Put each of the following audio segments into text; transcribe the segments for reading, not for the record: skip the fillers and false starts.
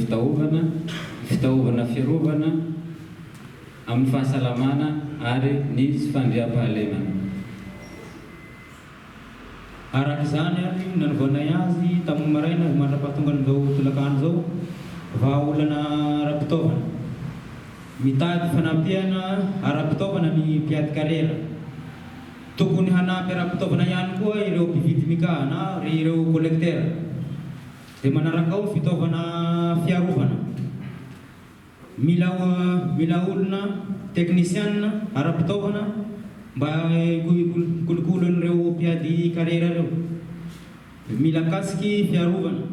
fitaovana, fitaovana fiarovana amin'ny fahasalamana ary ny tsy fandriampahalemana. Araka izany ary no nanovanay azy tamin'ny maraina mandra-pahatongan'izao tolakandro izao, vahaolana ara-pitaovana. Mitady fanampiana ara-pitaovana ny mpiady karera. Tokony hanampy ara-pitaovana ihany koa ireo mpividy mica na ireo collecteur. Dia manaraka ao ny fitaovana fiarovana. Mila mila olona teknisianina ara-pitaovana mba hikolokolo an'ireo mpiady karera ireo. Mila kasiky fiarovana.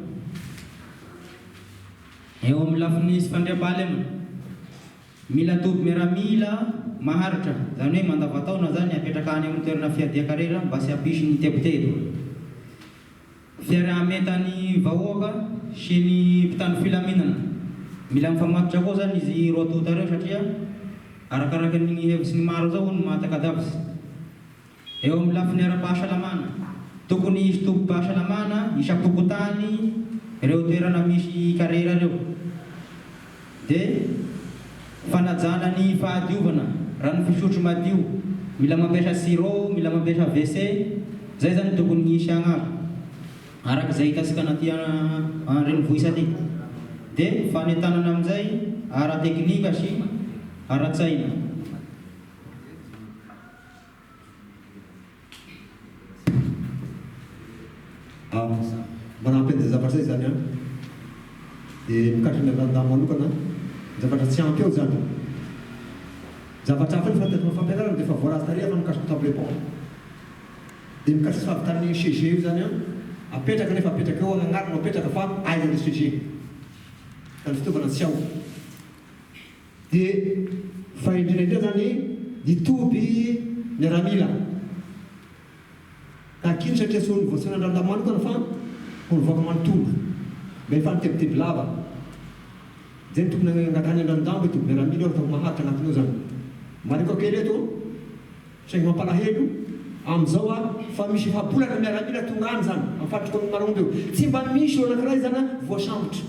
Eo amin'ny lafiny tsy fandriampahalemana, mila toby miaramila maharitra, izany hoe mandavataona izany apetraka any amin'ny toerana fiadian-karera mba tsy hampisy ny tebiteby. Fiaraha-mientan'ny vahoaka sy ny mpitandro filaminana. Mila mifamatotra koa izany izy roa tonta ireo satria arakaraka ny hevitry ny maro izao hono mahataka-davitra. Eo amin'ny lafiny ara-pahasalamana, tokony hisy tobim-pahasalamana isam-pokontany ireo toerana misy karera ireo. Dia fanajana ny fahadiovana, rano fisotro madio, mila mampiasa sirop, mila mampiasa WC, zay zany tokony hisy agny araka izay hitantsika anaty an-drenivohitra aty. Dia fanentanana amin'izay ara-teknika sy ara-tsaina. Manampy an'izay zavatra izay izany an, dia mikasika ny Andranodahy manokana, ny zavatra tsy ampy eo izany, zavatra hafa io fa teto amin'ny fampianarana dia efa voalaza tary fa mikasika table banc, dia mikasika tsy fahavitan'ny CG io izany an, apetraka nefa apetraka eo agnarana no apetraka fa aiza ilay CG? Ka ny fitaovana tsy ao. Dia fa indrindra indrindra zany ny toby miaramila takino satria tsy ho ny voatsinandrandà manokana fa ho ny vahoaka manontolo mba efa nitebiteby lava zay no tokony angatahany Andrandà mba hitoby miaramila eo ataoko maharitra agnatiny ao zany mariko kely eto saingy mampalahelo amizao a fa misy efa-bolana miaramila tonga any zany am faritry commune Maroamby io tsy mba misy olo anakiray zany voasambotra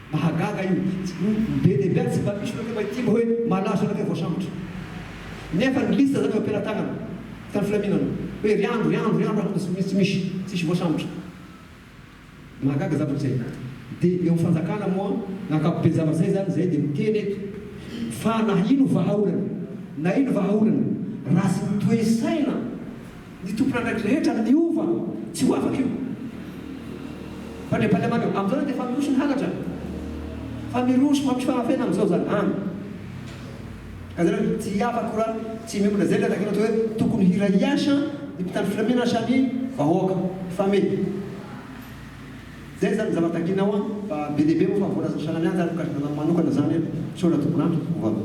Mahagaga io. Be dia be ary tsy mba misy olona mba ity mba hoe malaza olona hoe voasambotra. Nefa ny liste zany eo am-pelatanana. Tany filaminana. Hoe ry andro, ry andro, ry andro tsy misy, tsy misy, tsisy voasambotra. Mahagaga zavatra izay. Dia eo amin'ny fanjakana moa, ny ankapobe zavatra izay zany izay dia miteny eto fa na ino vahaolana, na ino vahaolana, raha tsy ny toe-saina, Ny tompon'andraikitra rehetra miova tsy ho afaka io. Fandriampahalemana io. Amin'izao dia efa miroso ny halatra. Fa miroso mampisy fanafena amin'izao zany any. Ka zany hoe tsy afaka io raha tsy miombona. Zay ilay takiana atao hoe tokony hiray hiasa ny mpitandro filaminana sy ny vahoaka. Hifamehy. Zay zany ny zava-takiana ao an. Fa be dia be moa fa voalazan'i Salamian zany mikasika an'izany manokana zany an. Misaotra tompon'andro. Vava.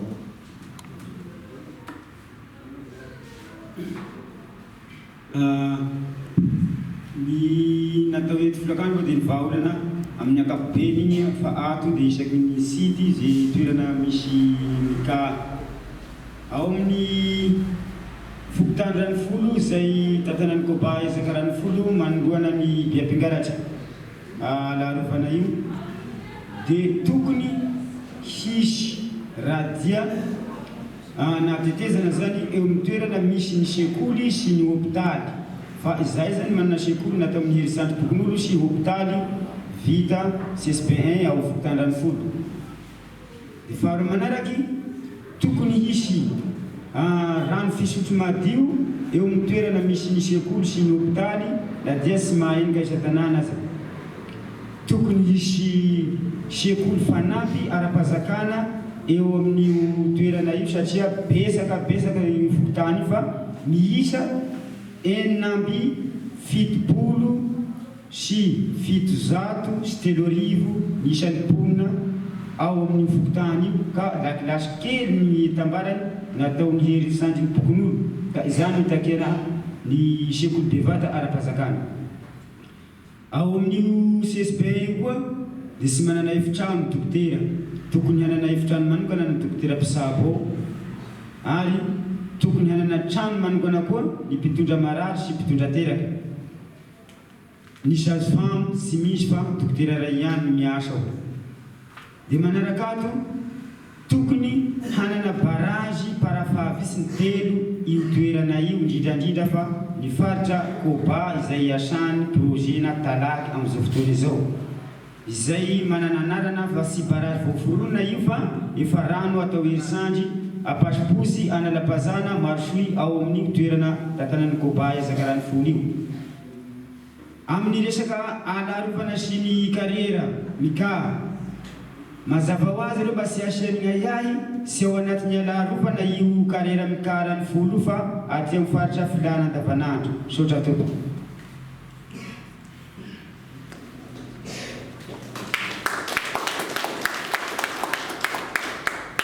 Ny natao eto folakandro moa dia ny vahaolana amin'ny ankapobeny iny fa ato dia isaky ny site izay toerana misy ny cas. Ao amin'ny fokontany Ranofolo izay tantanan'ny Koba Ezaka Ranofolo manoloana ny Beampingaratra Alarovana io dia tokony hisy radia Na tetezana zany eo amin'ny toerana misy ny sekoly sy ny hopitaly fa izahay zany manana sekoly natao amin'ny hery sandrim-pokonolo sy hopitaly vita CSBN ao fokontany Ranofolo. Dia faharoa manaraky tokony hisy rano fisotro madio eo amin'ny toerana misy ny sekoly sy ny hopitaly na dia tsy mahahenika isan-tanàna aza. Tokony hisy sekoly fanampy ara-panjakana eo amin'io toerana io satria betsaka betsaka io fokontany io fa miisa 776 ny isan'ny mponina ao amin'io fokontany io ka lakilasy kely ny itambarany nataon'ny hery sandrim-pokonolona ka izany no itakiana ny sekoly bevata ara-panjakana. Ao amin'io CSB io koa dia tsy manana efitrano ny dokotera. Tokony hanana efitrano manokana ny dokotera mpisabo ao ary tokony hanana trano manokana koa ny mpitondra marary sy mpitondra teraka. Ny sage femme tsy misy fa dokotera iray ihany no miasa ao. Dia manaraka ato, tokony hanana barrage parafahavisiny telo io toerana io indrindrandrindra fa ny faritra Koba izay iasan'ny projet-na Talaky amin'izao fotoana izao. Izay manana anarana fa tsy barrage vao foronina io fa efa rano atao herisandry, Ampasiposy, Analapazana, Marosoy ao amin'io toerana tantanan'ny Koba ezaka rano folo io. Amin'ny resaka ala arovana sy ny kariera, Mika. Mazava ho azy aloha mba tsy hasian'ny ahiahy, tsy ao anatin'ny ala arovana io kariera Mika rano folo io fa aty amin'ny faritra filana andavanandro. Misaotra tompoko.